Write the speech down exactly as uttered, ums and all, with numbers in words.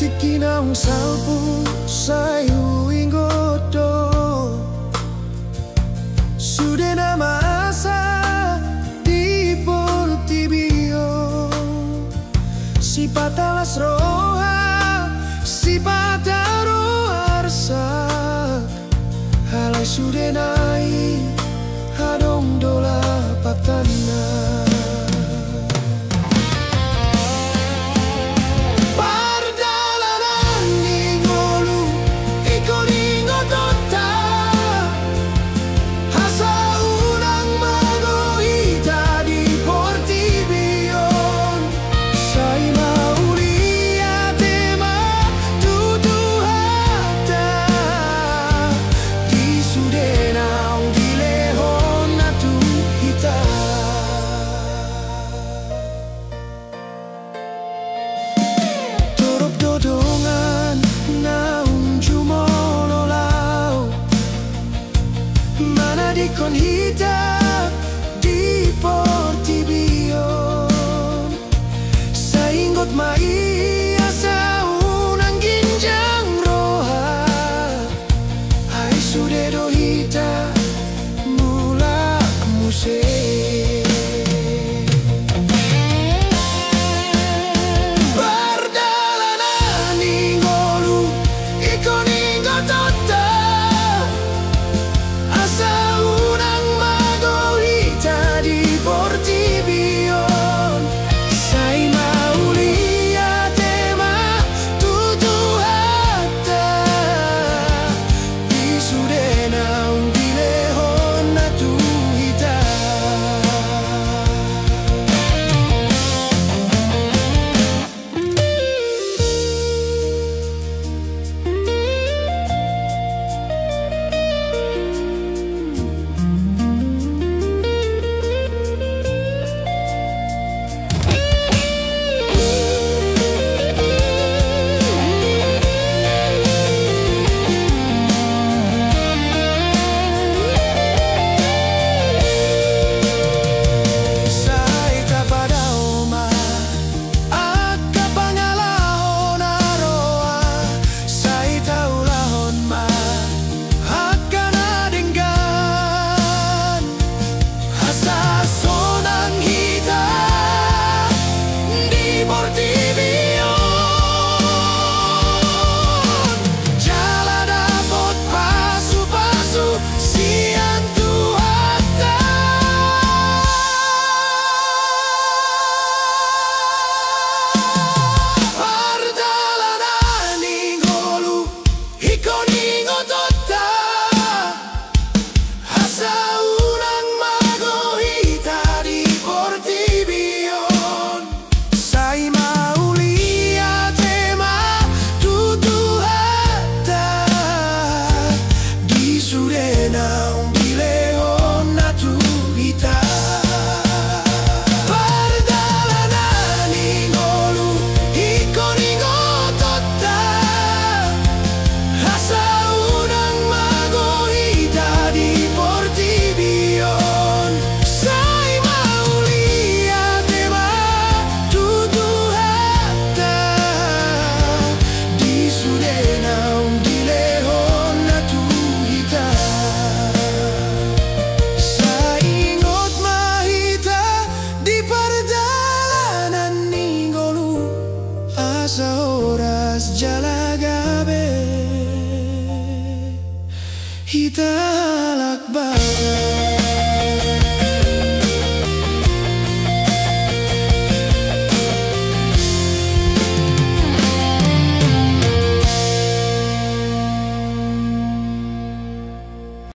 Tingki naung salpu sai huingot do sude na masa di portibi on. Sipata las roha, sipata ro arsak, alai sudena i adong do lapatanna. Pardalanan ni ngolu ingkon ingotonta, asa unang mago hita di portibi on. Sai mauliate ma tu Tuhanta di sude naung dilehonna tu hita. Torop do dongan naung jumolo laho manadingkon hita di portibi on. Sai ingot ma i asa unang ginjang roha, ai sude do hita mulak muse. Pardalanan ni ngolu ingkon ingotonta, asa unang mago hita di portibi on. Sai mauliate ma tu Tuhanta di sude naung dilehonna tu hita. Sai tapadao ma angka pangalaho na roa, sai taulahon ma angka na denggan, asa sonang hita di portibi on, jala dapot pasupasu sian Tuhanta. Pardalanan ni ngolu ingkon ingotonta, asa unang mago hita di portibi on. Sai mauliate ma tu Tuhanta di sude naung dilehonna tu hita. Pardalanan ni ngolu ingkon ingotonta, asa unang mago hita di portibi on. Sai mauliate ma tu Tuhanta di sude naung dilehonna tu hita. Sai ingot ma hita di pardalanan ni ngolu, asa horas jala gabe hita.